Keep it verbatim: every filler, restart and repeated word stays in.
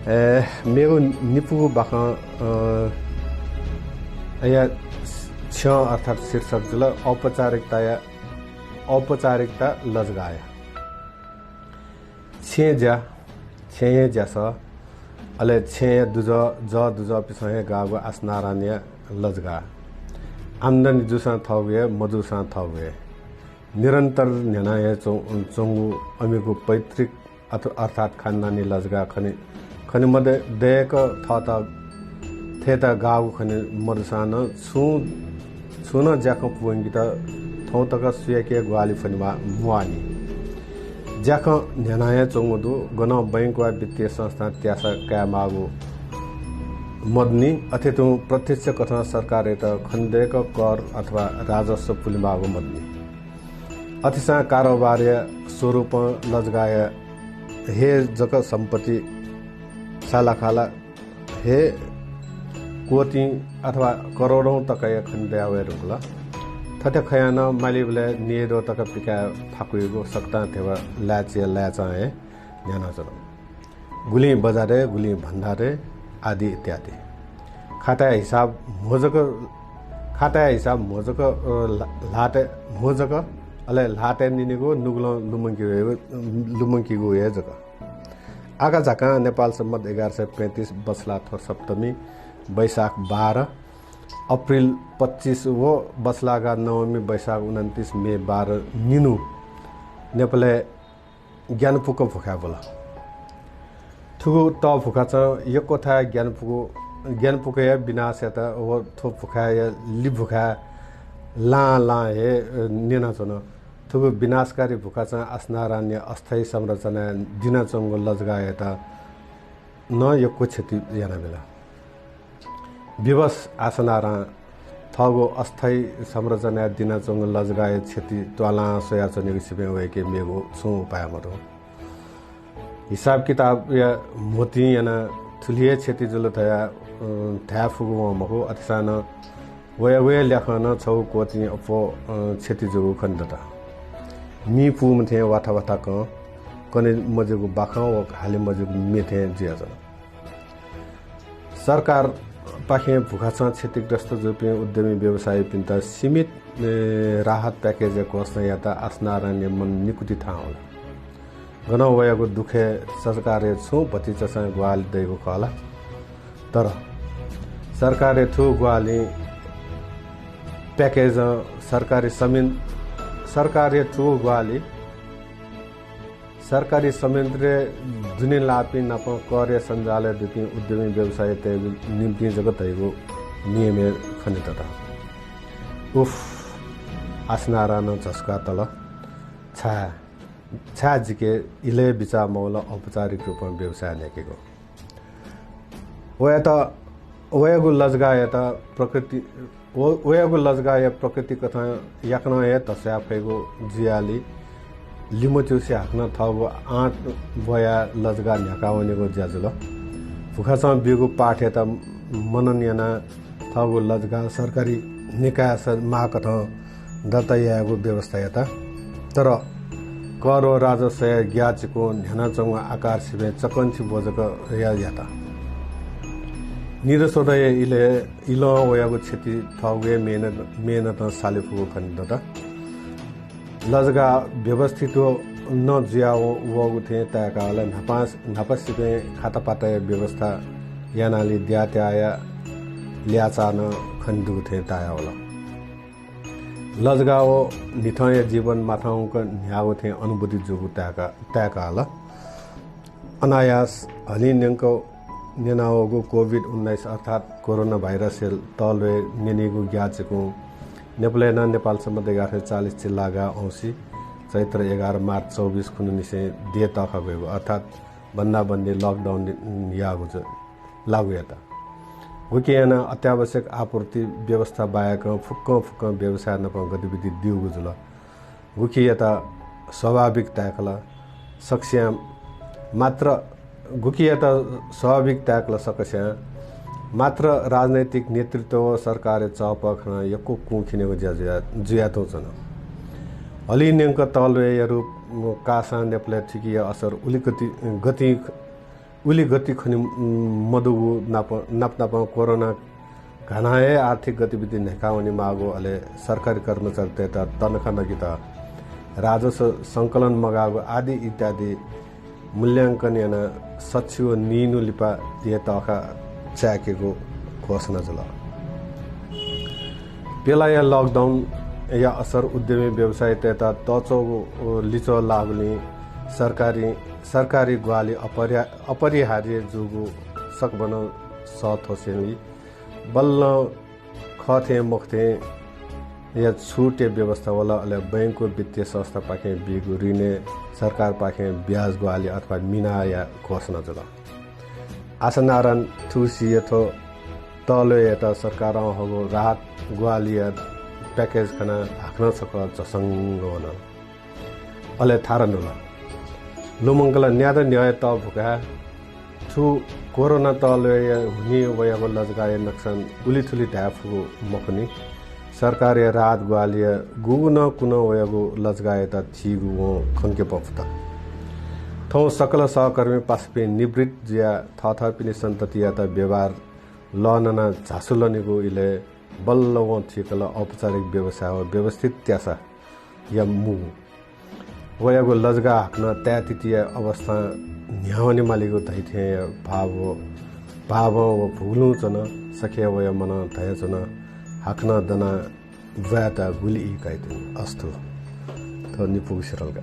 ए, मेगु निपुगु बाखं, अ, या छ्यं अर्थात् शीर्षक जुल औपचारिकताया, औपचारिकता लजगाःया। छेँ ज्या, छेँया ज्यासः, अले छेँया दुजः, जः दुजःपिसं हे गाःगु आसनारानया लजगाः। आम्दानी जूसां थःगु हे, मजूसां थःगु हे। निरन्तर न्ह्याना हे च्वं-, च्वंगु अमिगु पैतृक अथ-, अर्थात् खानदानी लजगाः खने, खने मदय्क थःत, थःत गाःगु खने मदुसां नं छुं, छुं नं ज्याखँ पूवंकेत थौं तक सुयाके ग्वाहालि फनेमा म्वाःनि। ज्याखँ न्ह्याना हे च्वंगु दु, गनं बैंक वा वित्तीय संस्थां त्यासा कायेमाःगु मदुनि, अथे तुं प्रत्यक्ष कथं सरकारयात खनेदय्क कर अथवा राजस्व पुलेमाःगु मदुनि। अथेसां कारोबारया स्वरूपं लजगाःया हे जक सम्पत्ति सालाखाला हे कोटिं अथवा करोडौं तकया खनेदया वये धुंकल। थथे खयां नं मालीबलय् न्येद्वः तक पिकाये फाकुइगु सकतां ध्यबा लाय्चिया लाय्चां हे न्ह्यानाच्वन। गुलिं बजारय्, गुलिं भण्डारय् आदि इत्यादि। खाताया हिसाब म्हो जक, खाताया हिसाब म्हो जक, अ, ल्हा-, ल्हातय् म्हो जक, अले ल्हातय् निनेगु नुगलं लुमंकेगु हे, लुमंकेगु हे जक। आकाझाकां नेपाल सम्बत एघार सय पैंतिस बछलाथ्व सप्तमी, वैशाख बाह्र, अप्रिल पच्चिस व बछलागा नवमी, वैशाख उनन्तिस, मे बाह्र निन्हु नेपालय् ग्यानापुक भुखाय् ब्वल। थुगु तःभुखाचं यक्व थाय् ग्यानापुक, ग्यानापुकया विनाशयात व थ्व भुखाया लिभुखाय् लां लां हे, अ, न्यनाच्वन। थुगु विनाशकारी भुखाचं आसनारानया अस्थायी संरचनाय् दिनाच्वंगु लजगाःयात नं यक्व क्षति यानाबिल। विवश आसनारां थःगु अस्थायी संरचनाय् दिनाच्वंगु लजगाःया क्षति त्वालां स्वयाच्वनेगु सिबें वय्के मेगु छुं उपाय मदु। हिसाब किताबया म्होतिं यानाः थुलि हे क्षति जुल धयाः, अँ, धाये फुगु वं मखु। अथेसां नं वया, वया ल्याखं नं छगू कोटिं अप्वः, अँ, क्षति जूगु खनेदत। मि पूम्ह थें वाथा वाथा कं, कने मज्यूगु बाखं व हाले मज्यूगु मे थें जुयाच्वन। सरकारपाखें भुखाचं क्षतिग्रस्त जूपिं उद्यमी व्यवसायीपिन्त सीमित, ए, राहत प्याकेजया घोषणा यात आसनारानया मन निकुति थाहां वल। गनं वयागु दुःखय् सरकारया छुं भतिचासं ग्वाहालि दइगु खः ला? तर सरकारया थुगु ग्वाहालिं प्याकेजं सरकारी समिन-, सरकारया थुगु ग्वाहालि सरकारी संयन्त्रय् दुने लाःपिं नाप करया सञ्जालय् दुपिं उद्यमी व्यवसायीतय्गु निंतिं जक धइगु नियमय् खनेदत। उफ, आसनारानं झस्काः तल। छाय्, छाय् जिके इलय् बिचाः मवल औपचारिक रूपं व्यवसाय न्ह्याकेगु। वयात, वयागु लजगाःयात प्रकृति, व, वयागु लजगाःया प्रकृति कथं याकनं हे धस्वाये फइगु जुयालि लिमच्युसे हाकनं थःगु आँट ब्वयाः लजगाः न्ह्याका वनेगु ज्या जुल। भुखाचं ब्यूगु पाठयात मनन यानाः थःगु लजगाः सरकारी निकायस माःकथं दर्ता यायेगु व्यवस्था यात। तर कर व राजस्वया ग्याःचिकुं न्ह्यानाच्वंगु आकार सिबें चकंछि ब्व जक या-, यात। निदँ स्वदँया इलय्, इलं वयागु क्षति थःगु हे मेहनत, मेहनतं साले फुगु खनेदत। लजगाः व्यवस्थित व न जुया व-, वःगु थें ताय्काः ला न्हापा, न्हापा सिबें खातापाताया व्यवस्था यानालि द्याःत्याःया ल्याःचाः नं खनेदुगु थें तायावल। लजगाः व न्हिथंया जीवन माथांक न्ह्याःगु थें अनुभूति जूगु ताय्का-, ताय्काल। अनायास हलिं न्यंक न्यनावःगु कोभिड उन्नाइस अर्थात् कोरोना भाइरसया तःल्वय् न्यनीगु ग्याःचिकुं नेपालय् नं नेपाल सम्बत एघार सय चालिस चिल्लागा औंसी चैत्र एघार मार्च चौबिस खुन्हुनिसें देय् तःखा ब्वयेगु अर्थात् बन्दाबन्दी लकडाउन याःगु जु-, लागू यात। गुकिं यानाः अत्यावश्यक आपूर्ति व्यवस्था बाहेकं फुक्कं फुक्कं व्यवसाय नाप गतिविधि दिउगु जुल। गुकियात स्वाभाविक ताय्कल सकस्यां मात्र, गुकियात स्वाभाविक ताय्कल सकस्यां मात्र राजनैतिक नेतृत्व व सरकारया चःपः खनाः यक्व कुं खिनेगु ज्या जुया, जुयातुं च्वन। हलिं न्यंक तःल्वय्या रूप काःसां नेपालय् थुकिया असर उलिकति गतिं उलि गति खने मदुगु नाप नाप नापं कोरोना घानां हे आर्थिक गतिविधि न्हय्का वनेमाःगु, अले सरकारी कर्मचारीतय्त तनखा नकेत राजस्व संकलन मगाःगु आदि इत्यादि मूल्यांकन यानाः सछि व निन्हु लिपा देय् तःखा चाय्केगु घोषणा जुल। प्यलाया lockdown या असर उद्यमी व्यवसायीतय्त तःच्वःगु लिच्वः लाःगुलिं सरकारी, सरकारी ग्वाहालि अपरिहा-, अपरिहार्य जूगु सकभनं सः थ्वसेंलि बल्लं खःथें मखुथें या छुटया व्यवस्था वल। अले बैंक व वित्तीय संस्थापाखें बीगु ऋणय् सरकारपाखें ब्याज ग्वाहालि अथवा मिनाया घोषणा जुल। आशा नारायण थुगुसी यथो तःल्वय् यायेत सरकारं हःगु राहत ग्वाहालिया package खनाः हाकनं छकः झसंग वन। अले थारा नुल। लुमंकल न्यादँ न्ह्यः हे तःभुकाः थ्व कोरोना तःल्वय्या हुनिं वयागु लजगाःया नक्सान उलिथुलि धाये फुगु मखुनि। सरकारया राहत ग्वाहालिया गुगु नं कुनं वयागु लजगाःयात थीगु वं खंके पफुत। थौं सकल सहकर्मी पासापिं निवृत्त जुयाः थःथःपिनि सन्ततियात व्यवहार लःननाः झासु लनेगु इलय् बल्ल वं थीकल औपचारिक व्यवसाय व व्यवस्थित त्यासा या मू। वयागु लजगाः हाकनं ताय्तितिया अवस्थां न्ह्यावने मालीगु धइथें या भाव, भावं व भुगुलुं च्वन। सखे वया मनं धयाच्वन, हाकनं दनाः ब्वायेत गुलि ई काइतिनि। अस्तु। थ्व निपुगु सिरलगा।